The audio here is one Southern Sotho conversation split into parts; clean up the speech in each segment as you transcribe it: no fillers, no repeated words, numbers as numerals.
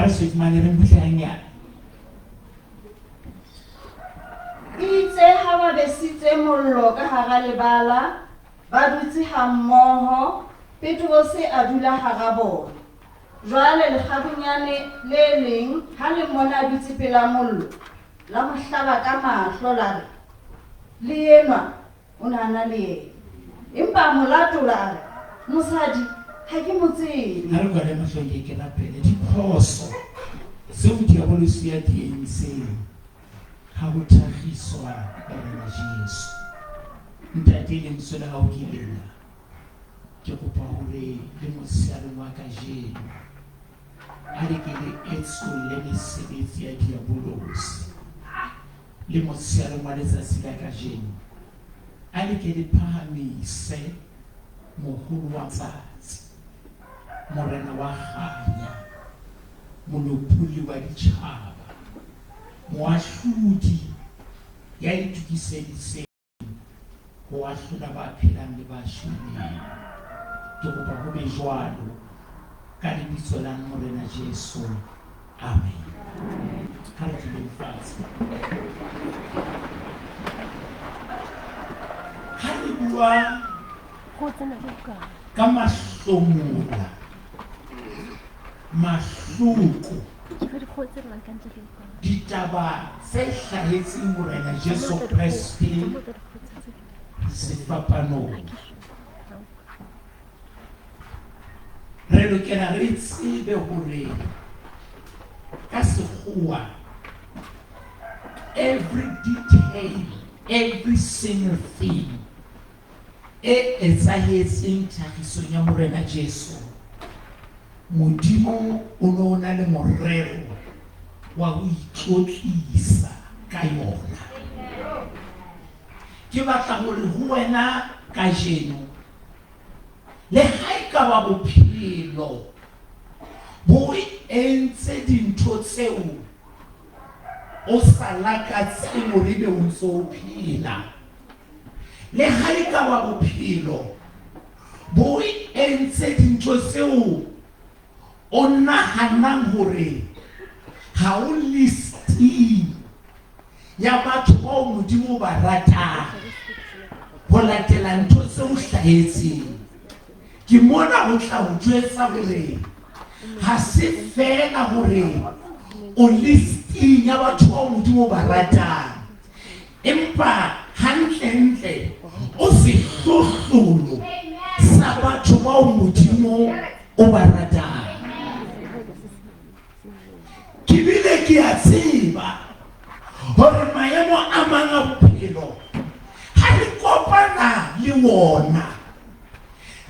Ha re swetmane re butle hanyane. Eitse ha ba besitse mollo ka hara lebala, ba dutse hammoho, Petrose a dula hara bona. Jwale lekgabunyane le leng ha le mmona a dutse pela mollo, la mo hlaba ka mahlo, la re, Le enwa o ne a na le yena. Empa a mo latola, a re, Mosadi, ha ke mo tsebe. Ha re kwale mahlo nke ke rapele. Diphoso tseo diabolosi a di entseng ha ho thakgiswa Morena Jesu. Ntate, lentswe la hao ke lena. Ke kopa hore le motsheareng wa kajeno a le ke le etsolle mesebetsi ya diabolosi. Le motsheareng wa letsatsi la kajeno a le ke le phahamise moholo wa tsatsi, Morena wa kganya, molopolli wa ditjhaba, moahlodi ya itokiseditseng ho ahlola ba phelang le ba shweleng. Ke kopa ho be jwalo ka lebitso la Morena Jesu. Amen. Ha re duleng fatshe. Ha re bua ka mahlomola, mahloko, ditaba tse hlahetseng Morena Jesu Kreste sefapanong, re lokela re tsebe hore ka sekgowa every detail, every single thing e etsahetseng tlhagisong ya Morena Jesu, Modimo o ne o na le morero wa ho itlotlisa ka yona. Ke batla hore ho wena kajeno, le ha e ka ba bophelo bo entse dintho tseo o sa lakatseng hore ebe o ntse o phela, le ha e ka ba bophelo bo entse dintho tseo o nahanang hore ha o listing ya batho bao Modimo o ba ratang ho latela ntho tse o hlahetseng. Ke mona ho tla o jwetsa hore ha se feela hore o listing ya batho bao Modimo o ba ratang, empa hantlentle o sehlohlolo sa batho bao Modimo o ba ratang. Ke bile ke a tseba hore maemo a mang a bophelo ha re kopana le wona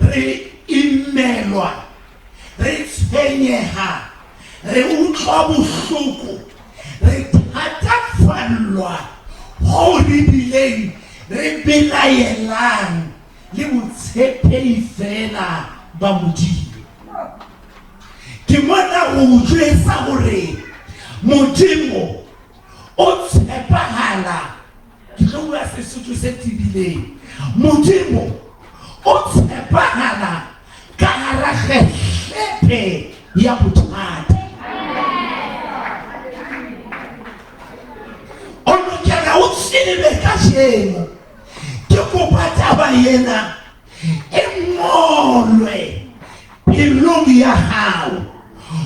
re imelwa, re tshwenyeha, re utlwa bohloko, re thatafallwa hoo re bileng re belaelang le botshepehi feela ba Modimo. Ke mona ho o jwetsa hore Modimo o tshepahala. Ke tlo bua Sesotho se tebileng. Modimo o tshepahala ka hara kgehlepe ya bothata. O lokela o tsebe kajeno. Ke kopa taba ena e ngolwe pelong ya hao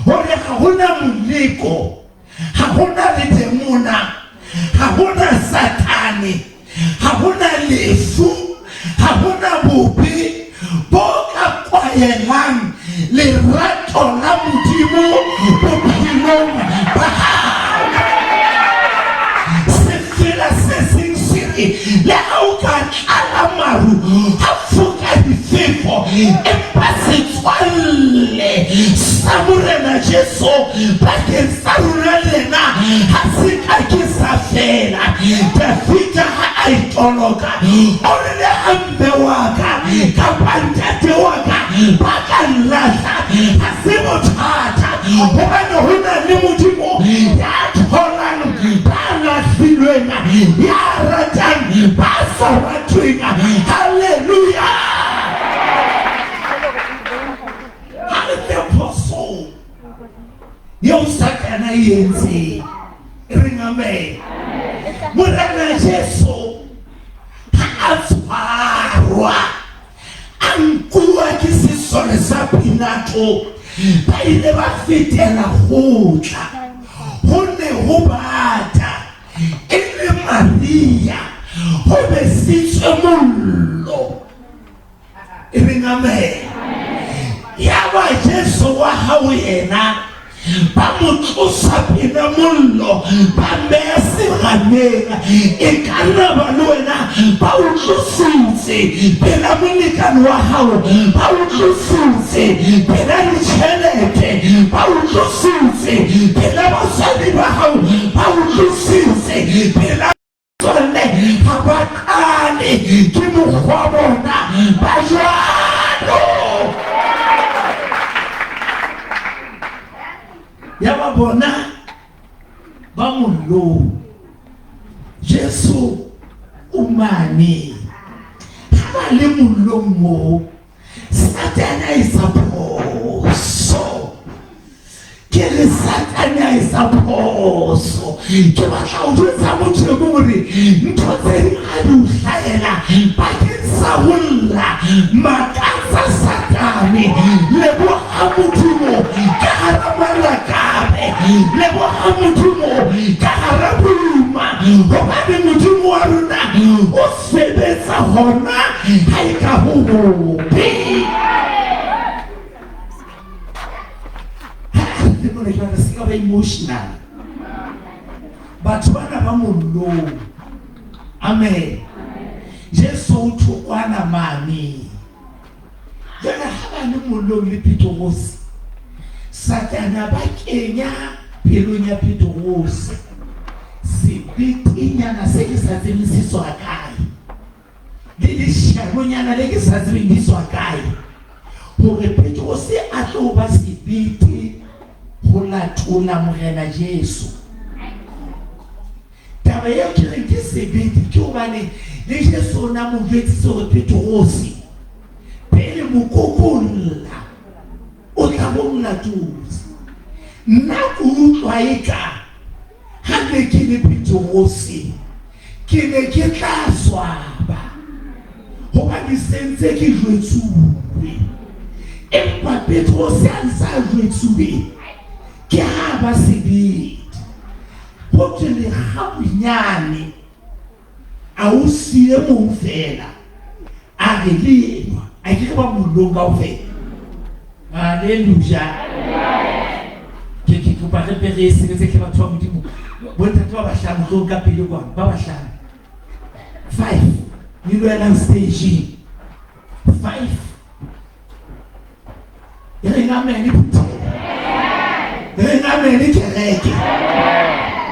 hore ha hona moleko, ha hona ledemona, ha hona Satane, ha hona lefu, ha hona bobe bo ka kwaelang lerato la Modimo bophelong ba hao. Sefela se seng se re, le ha o ka tlala maru, ha foka difefo, empa setswalle sa Morena Jesu bakeng sa rona le yena ha se ka ke sa fela. Dafida ha a itoloka, o re le ha mme wa ka kapa ntate wa ka ba ka nlahla, ha se bothata, hobane ho na le Modimo ya tholang ba lahlilweng, ya ratang ba sa ratweng. Haleluya! Ha re tle phosong. Eo Satane a e entseng. E reng amen. Morena Jesu ha a tshwarwa a nkuwa ke sesole sa Pilato, ba ile ba fetela kgotla. Ho ne ho bata e le Maria, ho besitswe mollo. E reng amen. Yaba Jesu wa hao yena ba mo tlosa pela mollo, ba mmeya serameng. E ka nna ba le wena ba o tlositse pela molekane wa hao, ba o tlositse pela ditjhelete, ba o tlositse pela batswadi ba hao, ba o tlositse pela Tswalle ha ba qale, ke mokgwa bona, ba jwalo. Yaba bona ba mollong. Jesu o mane. Ha ba le mollong moo, Satane a etsa phoso. Ke re Satane a etsa phoso. Ke batla ho jwetsa motho e mong hore ntho tse ding ha di o hlahela bakeng sa ho lla, makatsa Satane. Leboha Modimo ka hara malakabe. Leboha Modimo ka hara boima. Hobane Modimo wa rona o sebetsa hona ha e ka ho bobe. Ha re mona jwale se ka ba emotional. Batho bana ba mollong. Amen. Jesu o thokwana mane. Jwale ha ba le mollong le Petrose, Satane a ba kenya pelong ya Petrose sebetenyana se ke sa tsebeng se tswa kae, le leshanonyana le ke sa tsebeng le tswa kae, hore Petrose a tlo ba sebete ho latola Morena Jesu. Taba eo ke reng ke sebete ke hobane le Jesu o na mo jwetsitse hore Petrose pele mokokolla o tla bo molatotse. Nna ke utlwa eka ha ne ke le Petrose ke ne ke tla swaba hobane se ntse ke jwetsuwe. Empa Petrose a ntse a jwetsuwe ke ha ba sebete. Ho thwe lekgabunyane a o siye mong feela, a re le enwa a ke re ba mollong kaofela. Haleluja. Ke ke kopa re mpe re e sebetse hle batho ba Modimo. Bontate ba bahlano tlong ka pele kwano, ba bahlano. 5 le lwelang stageng. 5 E reng amen phutheho. E reng amen kereke.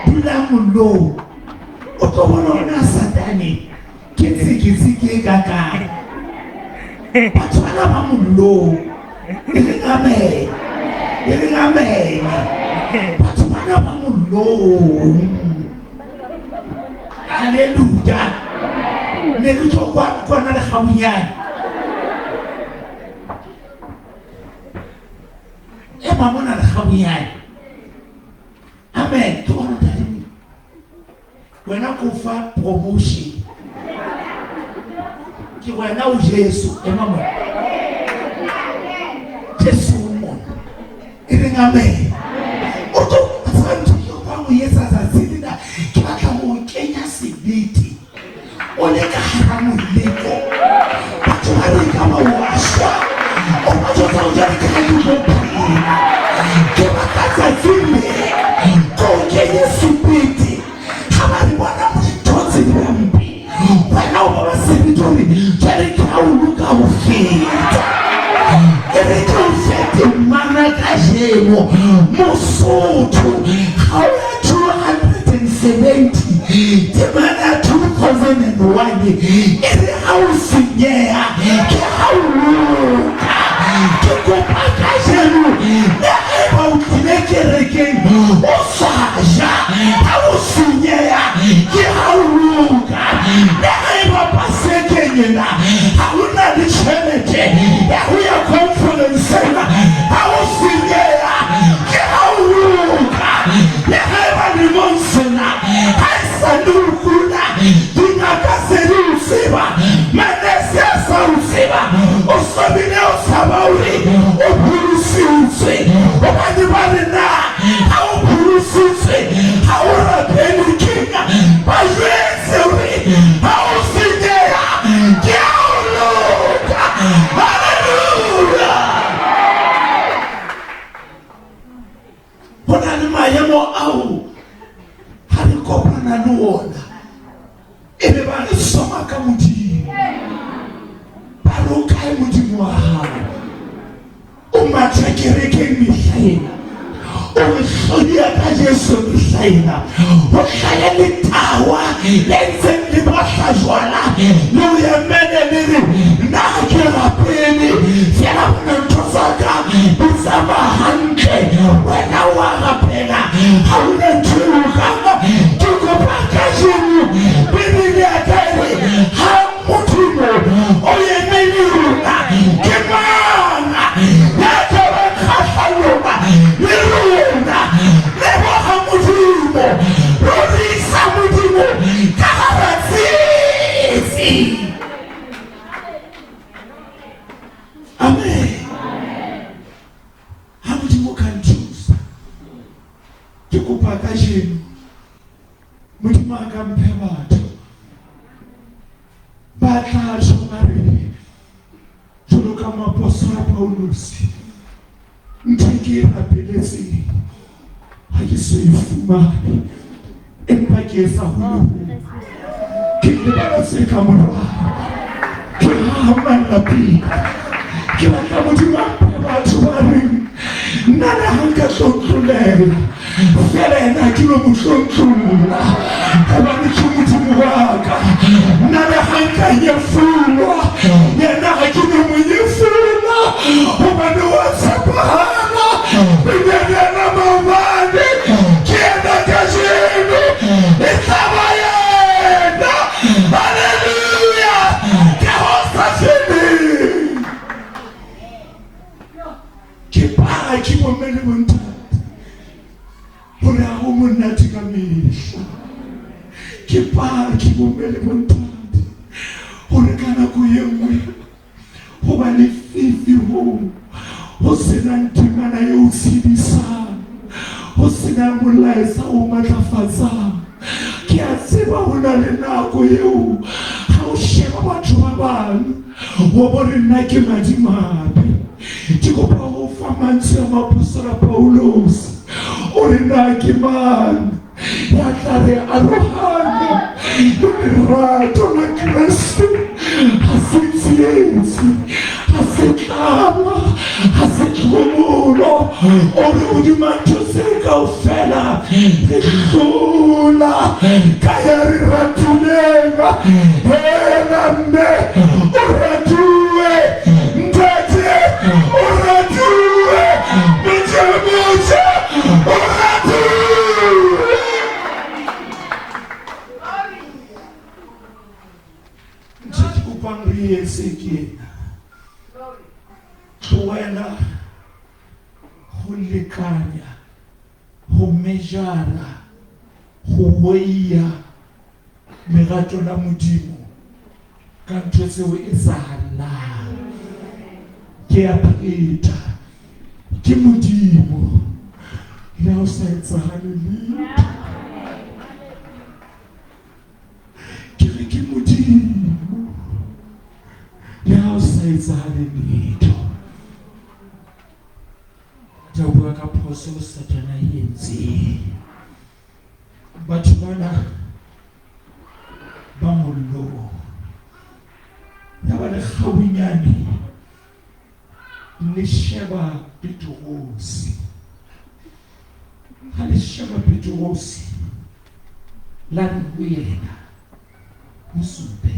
Dulang mollong. O tlo bona hore na Satane ke tsikitsiki e kakang. Batho bana ba mollong. E reng amen. E reng amen. Batho bana ba mollong. Haleluja. Ne re tlo kwana le kgabunyane. Ema mona le kgabunyane. Amen. Ke bona ntate. Wena ko fa promotion. Ke wena o Jesu. Ema mona. Jesu o mona. E reng amen. O tlo tseba ntho eo ba o etsa tsatsi lena. Ke batla ho o kenya sebete. O le ka hara moleko. Batho ba re ka ba wa shwa. O ba jwetsa o jwale ke ha ke tlo phela. Ke batla tsatsing le ko o kenye sebete. Ha ba re bona dintho tse di mpe. Wena o ba ba sebete hore jwale ke ha o loka ho feta. E re ke o fete mmana kajeno. Mosotho ha o ya 270 temana 2001 e re ha o senyeha ke ha o loka. Ke kopa kajeno le haeba o tlile kerekeng o sa ja, ha o senyeha ke ha o loka. Le haeba pasekeng ena ha o na le tjhelete ya ho ya conference-eng, ha o senyeha ke ha o loka. Maemo ao ha re kopana le ona e be ba re soma ka Modimo. Ba re o kae Modimo wa hao? O matha kerekeng mehla ena. O re hlodia ka Jesu mehla ena. Ho hlahe letawa le ntseng le bohla jwala le o emele le re nna ha ke rapele fela bona ntho tsa ka di tsamaya hantle. Wena wa rapela ha hona ntho e lokang. Ke kopa kajeno Bibele ya ka e re ha Modimo o eme le rona ke mang ya ka bang kgahlanong le rona? Leboga Modimo, rorisa Modimo ka hara tsietsi. Amen. Ha Modimo ka nthusa, ke kopa kajeno Modimo a ka mphe batho ba tla tjho ba re jwalo ka moapostola Pauluse, ntho e ke e rapeletseng ha ke so e fumane, empa ke etsa ho le hong, ke lebala tse ka morao, ke hahamalla pele. Ke batla Modimo a mphe batho ba reng nna le ha nka tlontlolela fela yena ke lo mo tlontlolla gobane ke Modimo wa ka. Nna le ha nka nyefolwa yena ga ke no mo nyefola gobane wa tshepahala. E ne le yena maobane, ke yena kajeno, e tla ba yena. Haleluya, ka ho sa feleng. Ke paki bomme le bontate gore ga go monate ka mehla. Ke paki bomme le bontate gore ka nako ye nngwe go ba lefifi hoo go senang temana e o tshedisang, go senang molaetsa o matlafatsang. Ke a tseba go na le nako eo ga o sheba batho ba bang wa bo re nna ke madimabe. Ke kopa go fa mantswe a moapostola Paulus, o re na ke mang ya tla re arohanya le lerato la Kreste? Ha se tsietsi, ha se tlala, ha se tlhomolo. O re hodima ntho tse kaofela re hlola ka ya re ratileng. Hela mme o ratuwe, ntate o ratuwe, motho motho o ratuwe. Ntho e ke kopang re etse ke ena, tlohela go lekanya, go mejara, go weia lerato la Modimo ka ntho tseo etsahalang. Ke a pheta, ke Modimo le ha o sa etsahale letho. Ke re ke Modimo le ha o sa etsahale letho. Ke tla bua ka phoso eo Satane a e entseng. Batho bana ba mollong ya ba lekgabunyane le sheba Petrose. Ha le sheba Petrose la re ho yena, o supe.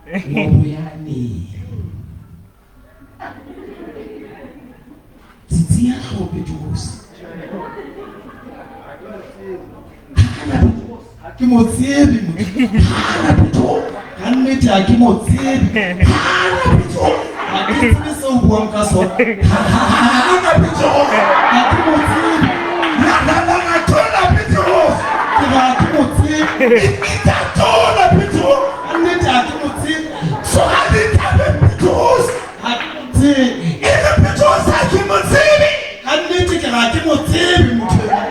Wa boya neng? Tsitsi ya hlooho Petrose. Ha ke mo tsebe motho. Hana Petrose. Ka nnete ha ke mo tsebe. Hana Petrose. Ha ke tsebe seo o buang ka sona. Hana Petrose. Ha ke mo tsebe. La la la la tola Petrose. Ke re ha ke mo tsebe. Ita tola Petrose. Ka nnete ha ke mo tsebe. So ha di thabe Petrose. Ha ke mo tsebe. E re Petrose ha ke mo tsebe. Ka nnete ke re ha ke mo tsebe motho enwa.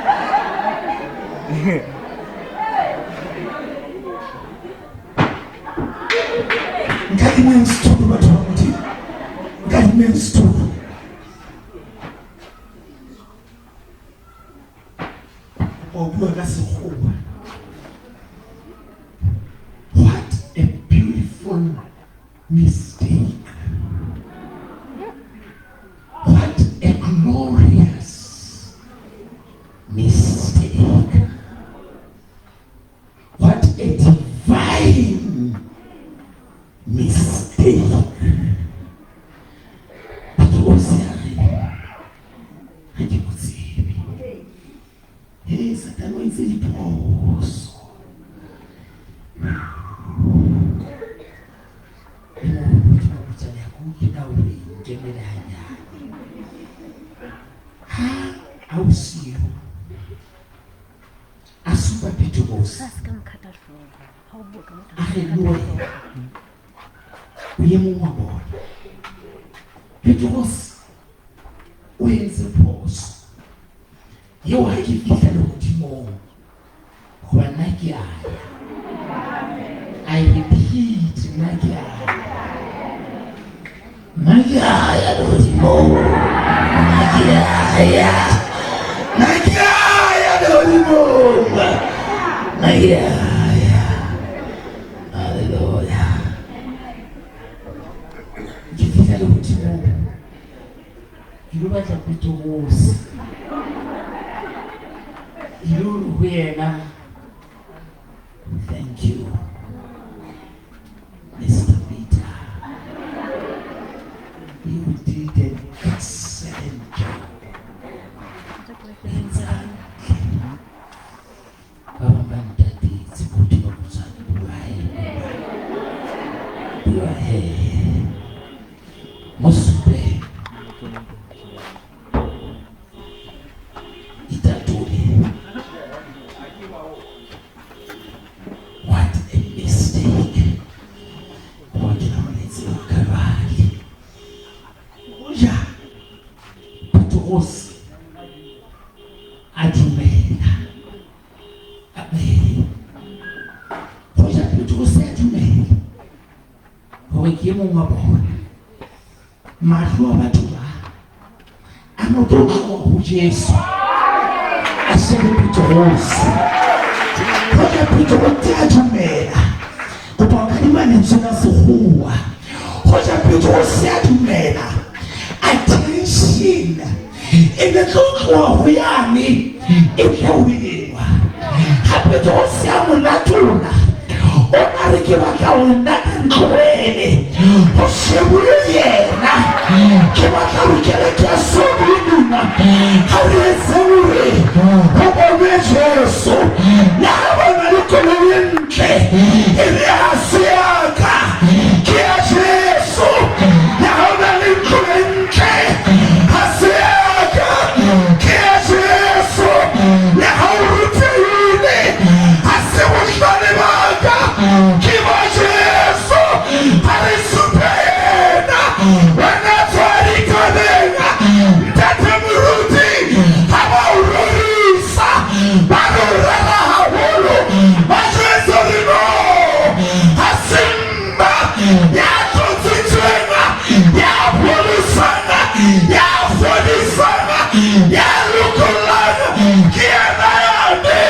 Nka ke moeng sethoto batho ba Modimo. human story. O bua ka sekgowa. What a beautiful mistake. What a glorious mistake. What a divine mistake. Petrose a re, ha ke mo tsebe. He, Satane o entse diphoso. Nkemele hanyane. Ha a o siyo, a supa Petrose, a re le wena o e mong wa bona. Petrose o entse phoso eo ha ke fihla lehodimong, hoba nna ke a ya. I repeat, nna ke a ya. Nna ke a ya lehodimong. Nna ke a ya. Nna ke a ya lehodimong. Nna ke a ya. Hallelujah. Ke fihla lehodimong, ke lo batla Petrose. Ke lo re ho yena, thank you, Mr. Peter. You did an excellent job. Etsa hantle. Ba bang ba ntatetse, motho ba motshwane, bua he. Bua he. Mo supe. Itatole. What a mistake. Hoba ke na molaetsa wa ka jwale. Hoja Petrose a dumela. Amen. Hoja Petrose a dumela hore ke e mong wa bona. Mahlo a batho ba a no tlo tloha ho Jesu, a shebe Petrose. Hoja Petrose a dumela, kopa o kadima lentswe la sekgowa. Hoja Petrose a dumela, attention e ne tlo tloha ho yane e tle ho enwa. Ha Petrose a mo latola, o na re ke batla ho nna ke ntlohele ho shebuwe yena. Ke batla ho kereke ya Solomon ha re etse hore ho bonwe Jesu. Le ha bona le koloi e ntle, e re ha se ya ka, ke ya Jesu. Le ha ona le ntlo e ntle, ha se ya ka, ke ya Jesu. Le ha o rutehile, ha se bohlale ba ka, ke ba Jesu. Ha re supe yena, wena tswa ditabeng. Ntate moruti, ha ba o rorisa, ba re o rera haholo, ba jwetse hore no, ha se nna ya tlotsitsweng, ya pholosang, ya fodisang, ya lokollang, ke yena yane.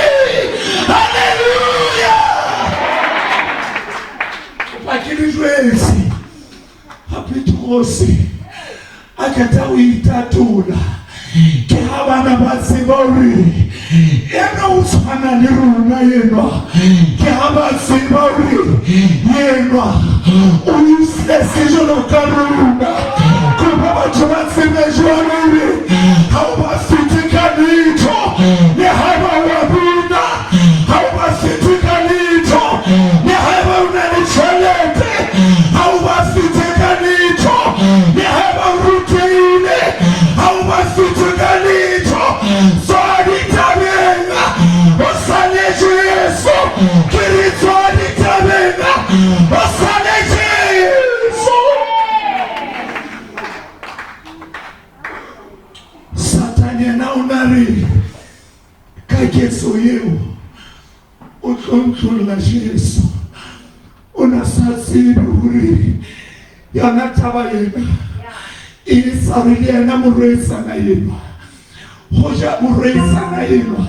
Hallelujah. Kopa ke le jwetse, ha Petrose a qeta ho itatola, ke ha bana ba tseba hore ena o tshwana le rona enwa. Ke ha ba tseba hore enwa o useless jwalo ka rona. Kopa batho ba tsebe jwalo hore ha o ba fete ka letho, le ha ba wa bina, ha o ba fete ka letho, le ha ba o na le tjhelete, ha o ba fete ka letho, le ha ba o rutehile, ha o ba fete ka letho. Tswa ditabeng, o sale Jesu. Ke re tswa ditabeng, o sale Jesu. Satane yena o na re ka ketso eo o tlontlolla Jesu. O na sa tsebe hore yona taba ena E sa re le yena morwetsana enwa, hoja morwetsana enwa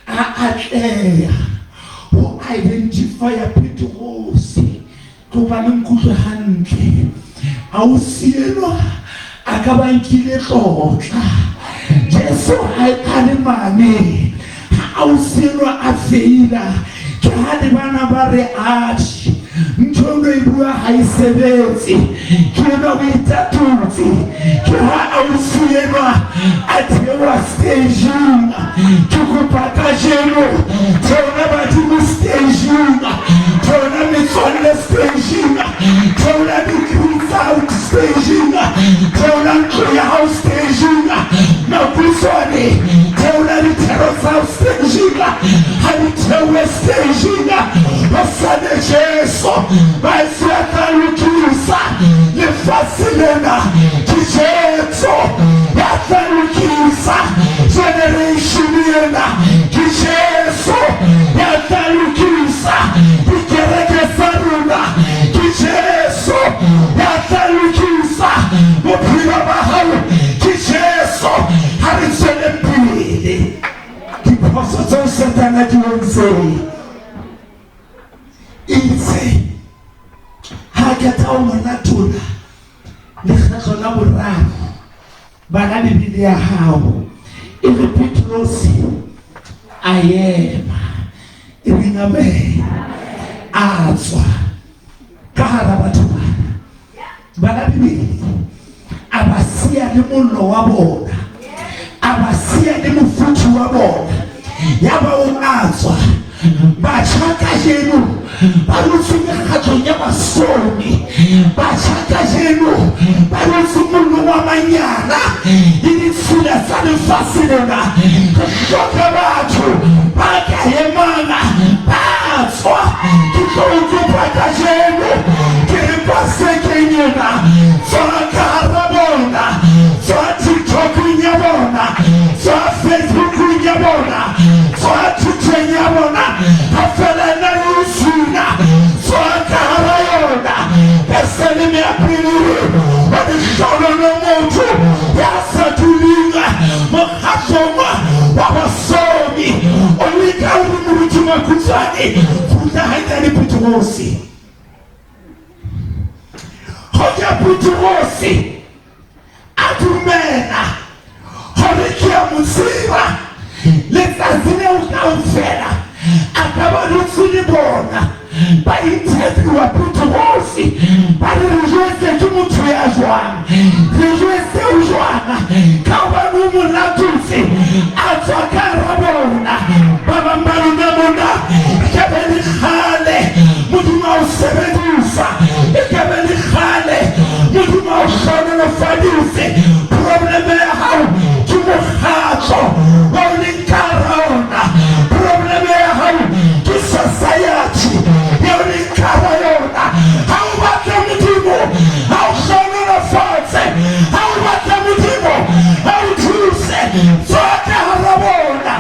a atleha ho identifya Petrose, ke hoba le nkutlwe hantle. Ausi enwa a ka ba nkile tlotla. Jesu ha a le mane, ha ausi enwa a feila, ke ha le bana ba re atjhe, ntho eno e bua ha e sebetse, ke enwa o itatotse. Ke ha ausi enwa a theoha staging. Ke kopa kajeno theola badimo staging, theola metswalle staging, theola di-crew tsa hao staging, theola ntlo ya hao staging, makuswane theola dithero tsa hao staging, ha di theohe staging, ho sane Jesu ba se a tla lokisa lefatshe lena. Ke Jesu ya tla lokisa generation ena, ke Jesu ya tla lokisa dikereke tsa rona, ke Jesu ya tla lokisa bophelo ba hao, ke Jesu. Ha re tsweleng pele, diphoso tseo Satana di entseng itse ha qeta ho mo latola lekgetlo la boraro. Bala Bibele ya hao, e re Petrose a ema, e reng amen, a tswa ka hara batho bana. Bala Bibele, a ba siya le mollo wa bona, a ba siya le mofuthu wa bona, ya ba o a tswa. Batjha kajeno ba dutse mekgatlong ya masoni, batjha kajeno ba dutse mollong wa manyala le ditshila tsa lefatshe lena. Re hloka batho ba ka emang ba tswa. Ke tlo o kopa kajeno, ke re Pasekeng ena, tswa ka hara bona, tswa TikTokong ya bona, tswa Facebookong ya bona, tswa Twittereng ya bona, ha fela ena le o suna, tswa ka hara yona. Pesaleme ya pele e re, Wa lehlohonolo motho ya sa duleng mokgatlong wa basomi. O leka hore moruti Makhutshwane, kgutla hanyane Petrose. Hoja Petrose a dumela hore ke a mo tseba, letsatsi leo kaofela a ka ba dutse le bona ba interviewa Petrose, ba re, re jwetse ke motho ya jwang, re jwetse o jwang, ka hobane o mo latotse a tswa ka hara bona. Ba bang ba lona mona e ka be le kgale Modimo a o sebedisa, e ka be le kgale Modimo a o hlohonolofaditse. Probleme ya hao ke mokgatlo o leng ka hara ona, probleme ya hao ke society eo leng ka hara yona. Ha o batla Modimo a o hlohonolofatse, ha o batla Modimo a o thuse, tswa ka hara bona.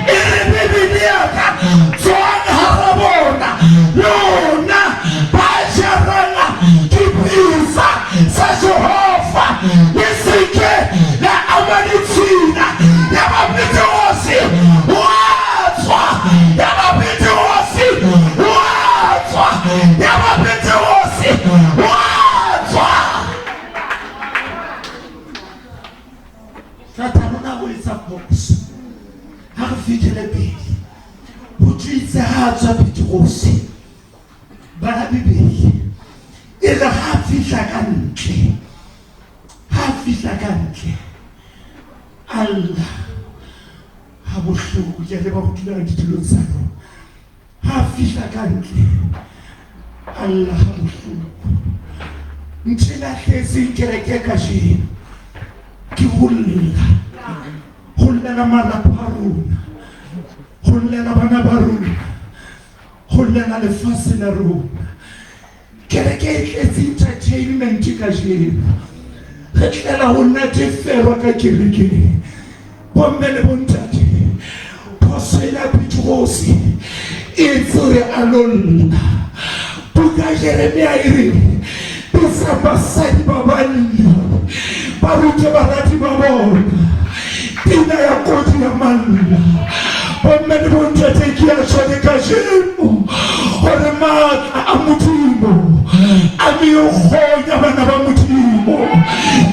E re Bibele ya ka, tswang hara bona, lona ba jarang dipitsa tsa Jehova, le se ke la ama ditshila. Yaba Petrose o a tswa, yaba Petrose o a tswa, yaba Petrose o a tswa. Satane o na o etsa phoso. Ha re fetele pele, ho thwe itse ha a tswa Petrose, bala Bibele, e re ha a fihla ka ntle, ha a fihla ka ntle, a lla ha bohloko. Ke a leboha ho dula ditulong tsa lona. Ha a fihla ka ntle, a lla ha bohloko. Ntho e lahlehetseng kereke kajeno ke ho lla, ho llela malapa a rona, ho llela bana ba rona, ho llela lefatshe la rona. Kereke e tletse entertainment kajeno, re tlela ho natefelwa ka kerekeng. Bomme le bontate, phoso ya Petrose e tsere a lo lla. Buka Jeremia e re bisa basadi ba balli. Ba rute baradi ba bona pina ya kodi ya malla. Bomme le bontate ke a tjho le kajeno hore matla a Modimo a meokgong ya bana ba Modimo.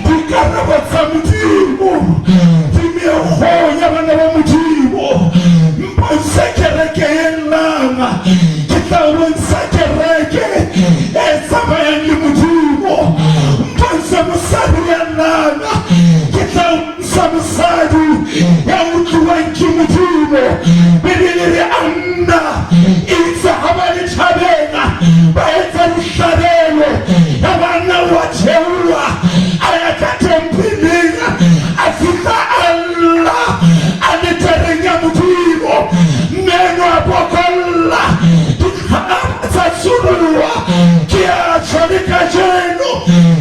Dikarabo tsa Modimo di meokgong ya bana ba Modimo. Mpontshe kereke e llang, ke tla o bontsha kereke e tsamayang le Modimo. Mpontshe mosadi ya llang, ke tla o bontsha mosadi ya utluwang ke Modimo. Bibele re Anna itse ha ba le thabeng ba etsa dihlabelo, ya banna wa theoha a ya ka tempeleng, a fihla a lla aletareng ya Modimo. Meno a bokolla, dikgaba tsa tsholoha. Ke a tjho le kajeno,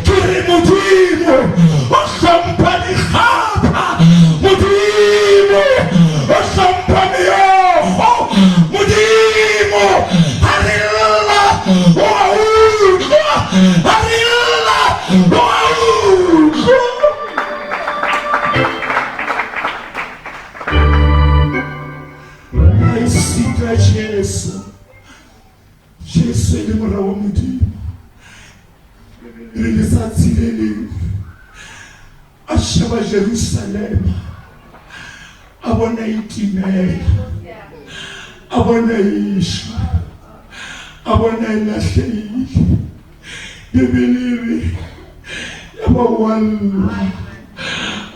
ke re Modimo o hlompha dikgapha, Modimo o hlompha meokgo, Modimo ha re lla o a utlwa, ha re lla o a utlwa. Haesita Jesu, Jesu e le mora wa Modimo, le letsatsi le leng a sheba Jerusalema, a bona e timela, a bona e shwa, a bona e lahlehile. Bibele e re ya ba wa lla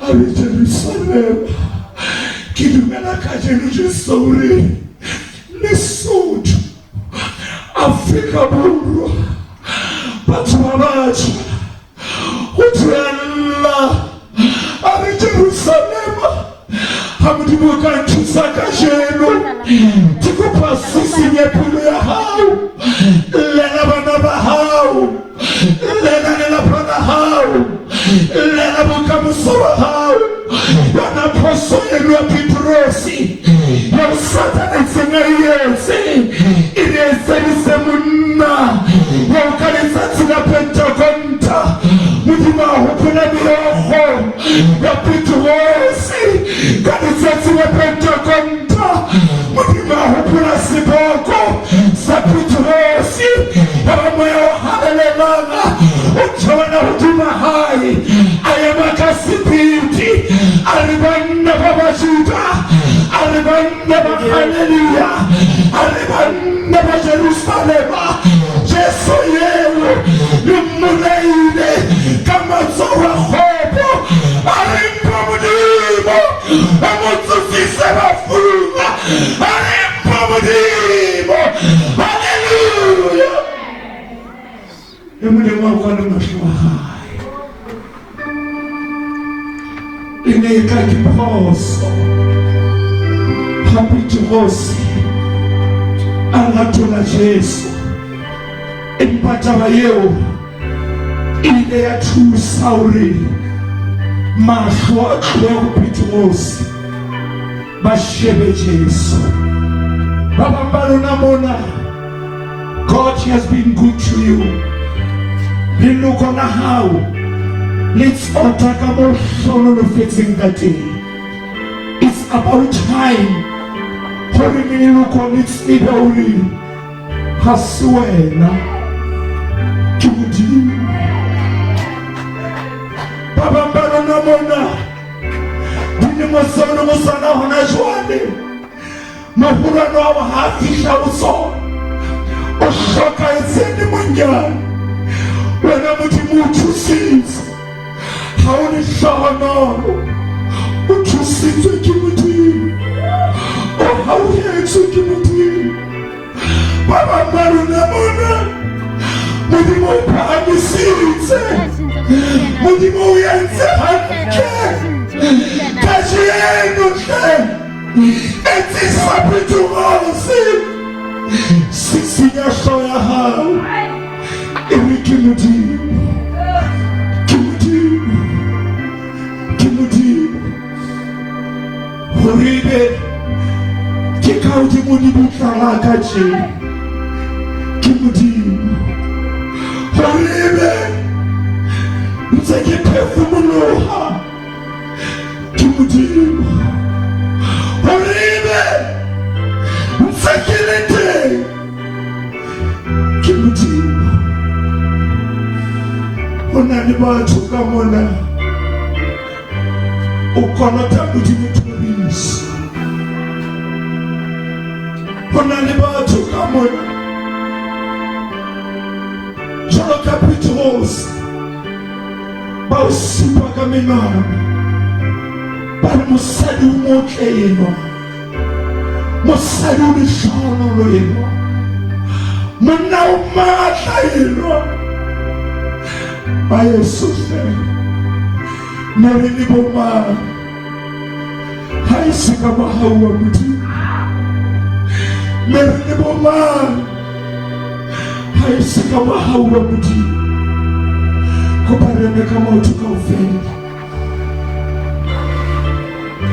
a re Jerusalema. Ke dumela kajeno Jesu o re Lesotho, Afrika Borwa, batho ba batjha go tswella a re Jerusalema. Ha Modimo o ka nthusa kajeno, ke kopa sisinye pelo ya hao, llela bana ba hao, llela lelapa la hao, llela bokamoso ba hao. Yona phoso eno ya Petrose eo Satane itseng a e etse, e ne e etseditse monna eo ka letsatsi la Pentekonta. Modimo a hopola meokgo ya Petrose ka letsatsi la Pentekonta. Modimo a hopola seboko sa Petrose, ya ba Moya o Halalelang o theohela hodima hae, a ema ka sebete, a re banna ba Bajuda, a re banna ba Galilea, a re banna ba Jerusalema, Jesu eo le mmolaile ka matsoho a kgopo, a re mpa Modimo o mo tsosise bafung, a re mpa Modimo. Haleluya! E Modimo a kwale mahlo a hae. E ne e ka ke phoso ha Petrose a latola Jesu, empa taba eo e ile ya thusa hore mahlo a tlohe ho Petrose ba shebe Jesu. Ba bang ba lona mona, God has been good to you. Leloko la hao le tsota ka mo hlonolofetseng ka teng. It's about time hore leloko le tsebe hore ha se wena, ke Modimo. Ba bang ba lona mona, dilemo seo le go sona hona jwale, mogolwane wa ha a fihla ho sona o hlokahetse le monyane. Wena Modimo o thusitse, ha o lehlohonolo, o thusitswe ke Modimo, o hauhetswe ke Modimo. Ba bang ba rona mona, Modimo o phahamisitse, Modimo o entse hantle kajeno hle. Etsisa Petrose, sisinya hlooho ya hao, e re ke Modimo, ke Modimo, ke Modimo. Hore ebe ke ka hodimo lebitla la ka tje, ke Modimo. Hore ebe ntse ke phefumoloha. Ho na le batho ka mona o kolota Modimo thoriso. Ho na le batho ka mona jwalo ka Petrose ba o supa ka menwana ba re mosadi o motle enwa mosadi o lehlohonolo enwa monna o matla enwa ba yeso hle ne re le bomang ha e se ka mohau wa modimo ne re le bomang ha e se ka mohau wa modimo kopa re eme ka maoto kaofela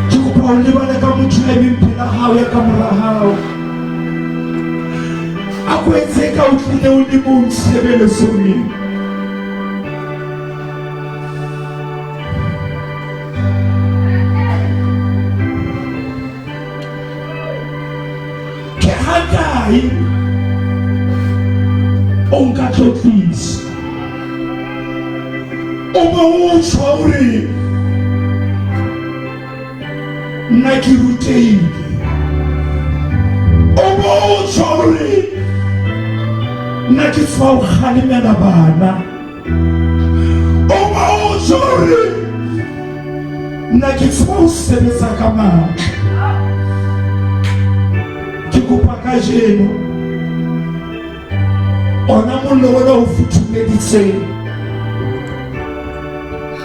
ke kopa o lebale ka motho ya emeng pela hao ya ka mora hao a ko etse ka o tlile o le mong tshebeletsong eo ke hakae o nka tlotlisa o be o tjho hore nna ke rutehile o be o tjho hore nna ke tswa ho kgalemela bana o be o tjho hore nna ke tswa ho sebetsa ka matla ke kopa kajeno ona mollo ona o futhumeditseng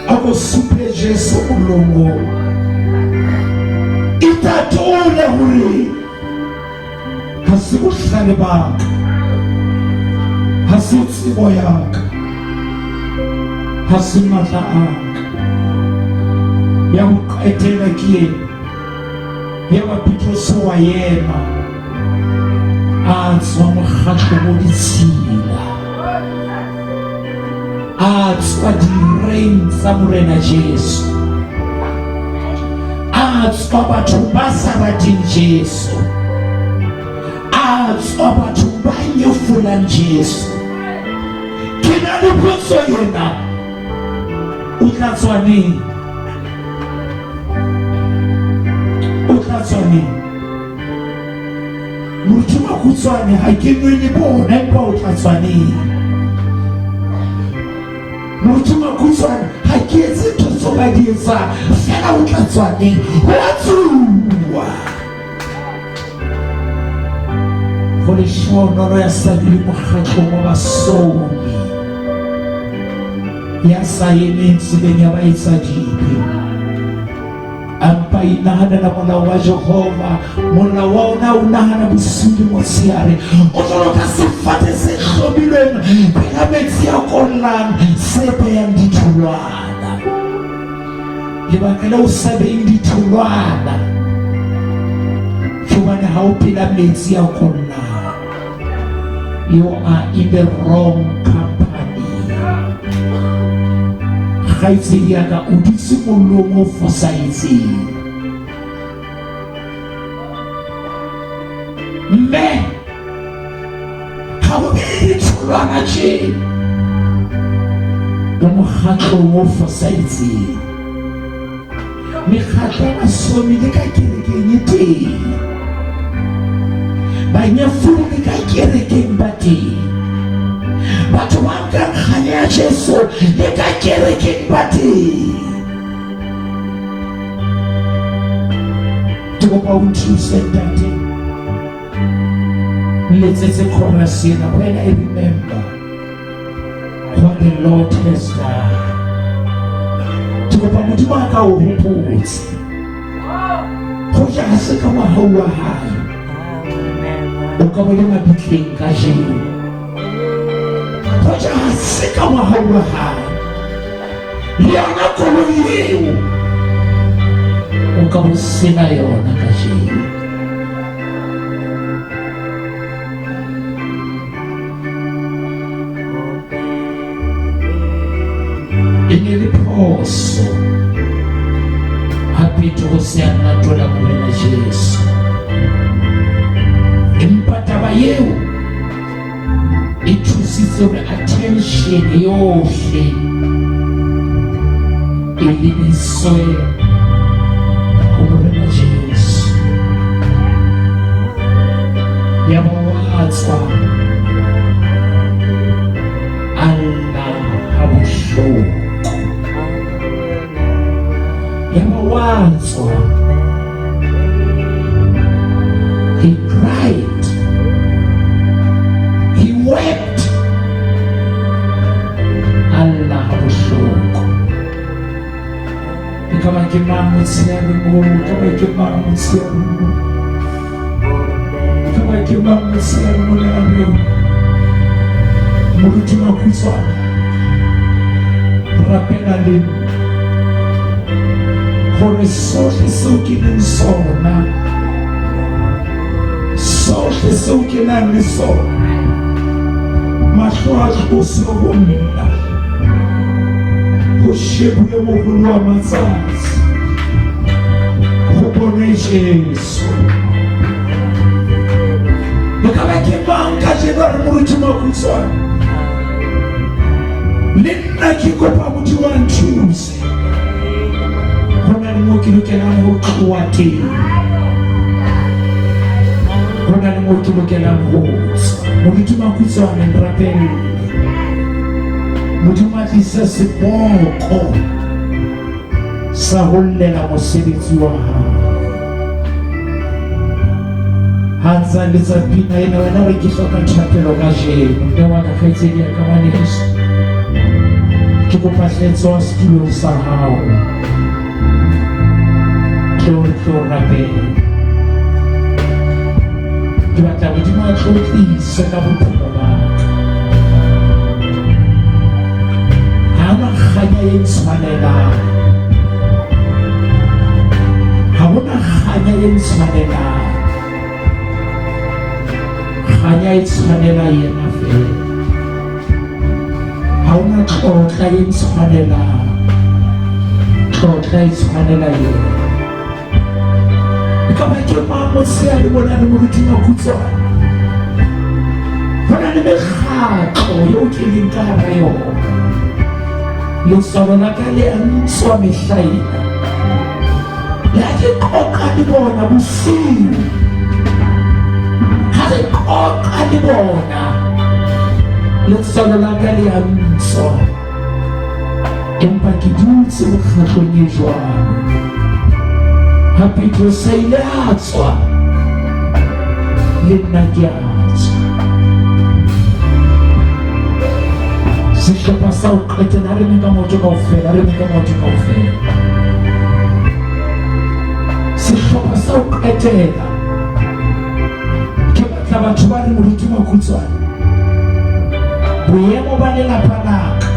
a ko supe jesu mollong oo itatole hore ha se bohlale ba ka ha se tsebo ya ka ha se matla a ka ya ho qetela ke ena ya ba Petrose wa ema a tswa mokgatlong o ditshila a tswa direng tsa morena jesu a tswa batho ba sa rateng jesu a tswa batho ba nyefolang jesu ke na le potso ena o tla tswa neng o tla tswa neng moruti makhutswane ga ke nwe le bona empa o tla tswa neng moruti makhutswane ga ke etse ntho tso ba di etsang fela o tla tswa neng go a tsuwa go lehlohonolo ya sa dule mokgatlong wa basomi ya sa emeng tseleng ya baetsadibe a mpa inahanela molao wa jehova molao wa ona o nahana bosiu le motshehare o jalo ka sefate se hlomilweng pela metsi a kollang se beyang ditholwana lebaka le o sa beyeng ditholwana ke hobane ha o pela metsi a kollang you are in the wrong company kgaitsedi ya ka o dutse mollong o fosahetseng mme ga o beye ditholwana tše o mokgatlong o fosahetseng mekgatlo ya basomi le ka kerekeng e teng banyefodi le ka kerekeng ba teng batho ba nkang kganya ya jesu le ka kerekeng ba teng ke kopa o nthuse ntate letsetse chorus ena when I remember what the Lord has done. Ke kopa Modimo a ka o hopotse. Go ja ha se ka mohau wa hae. O ka bo le mabitleng kajeno. Go ja ha se ka mohau wa hae. Le yona koloi eo o ka bo sena yona kajeno. E ne le phoso ha Petrose a latola Morena Jesu. Empa taba eo e thusitse hore attention yohle tswe ho Morena Jesu. Yaba wa tswa a lla ha bohloko. Yaba wa tswa. He cried. He wept. A lla ha bohloko. E ka ba ke mang motshehare moo? E ka ba ke mang motshehare moo? E ka ba ke mang motshehare moo le a reng? Moruti Makhutshwane, rapela le nna hore sohle seo ke leng sona, sohle seo ke nang le sona, mahlo a tlose ho nna, ho shebuwe moholo wa matsatsi, ho bonwe Jesu. E ka ba ke mang kajeno a re Moruti Makhutshwane, le nna ke kopa Modimo a nthuse. Ho na le moo ke lokelang ho tloha teng, ho na le moo ke lokelang ho tswa. Moruti Makhutshwane, nrapelle. Modimo a tlise seboko sa ho llela mosebetsi wa hae. Ha ntsa letsa pina ena, wena re ke hloka thapelo kajeno. Mme wa ka, kgaitsedi ya ka, ngwaneso, ke kopa hle tswa setulong sa hao, tlo re tlo rapela. Ke batla Modimo a tlotlise ka bophelo ba ka. Ha hona kganya e ntshwanelang, ha hona kganya e ntshwanelang. Kganya e tshwanela yena feela. Ha hona tlotla e ntshwanelang, tlotla e tshwanela yena. E ka ba ke mang motshehare mona le Moruti Makhutshwane? Ho na le mekgatlo eo ke leng ka hara yona. Letswalo la ka le a ntswa mehla ena. Le ha ke qoqa le bona bosiu, ha re qoqa le bona, letswalo la ka le a ntswa. Empa ke dutse mokgatlong e jwalo. Ha Petrose a ile a tswa, le nna ke a tswa. Sehlopha sa ho qetela, re ka maoto kaofela, re ka maoto kaofela. Sehlopha sa ho qetela, ke batla batho ba re Moruti Makhutshwane, boemo ba lelapa la ka,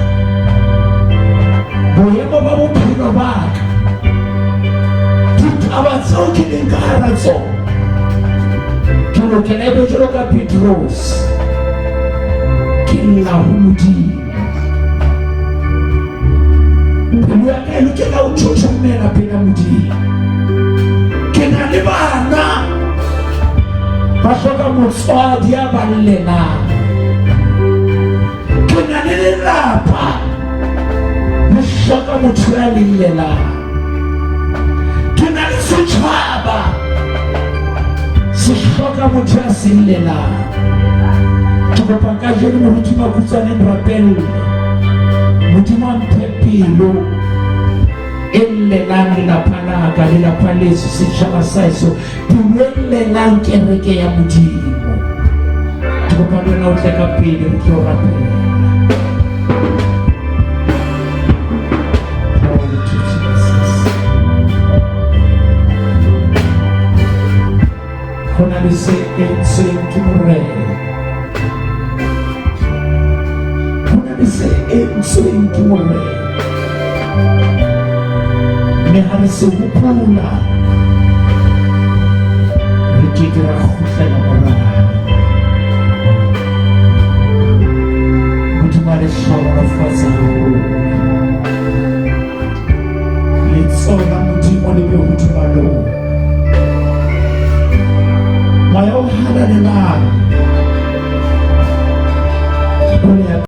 boemo ba bophelo ba ka, ditaba tseo ke leng ka hara tsona, ke lokela e be jwalo ka Petrose, ke lla ho Modimo. Pelo ya ka e lokela ho thothomela pela Modimo. Ke na le bana ba hloka motswadi a ba llelang. Ke na le lelapa le hloka motho ya le llelang. Ke na le setjhaba se hloka motho ya se llelang. Ke kopa kajeno Moruti Makhutshwane nrapelle, Modimo a mphe pelo e llelang lelapa la ka, lelapa leso, setjhaba sa heso, pelo e llelang kereke ya Modimo. Ke kopa le wena o tle ka pele re tlo rapela. Glory to Jesus. Ho na le se entsweng ke Morena. Ho na le se entsweng ke Morena. Mme ha re se hopola, re ke ke ra kgutla.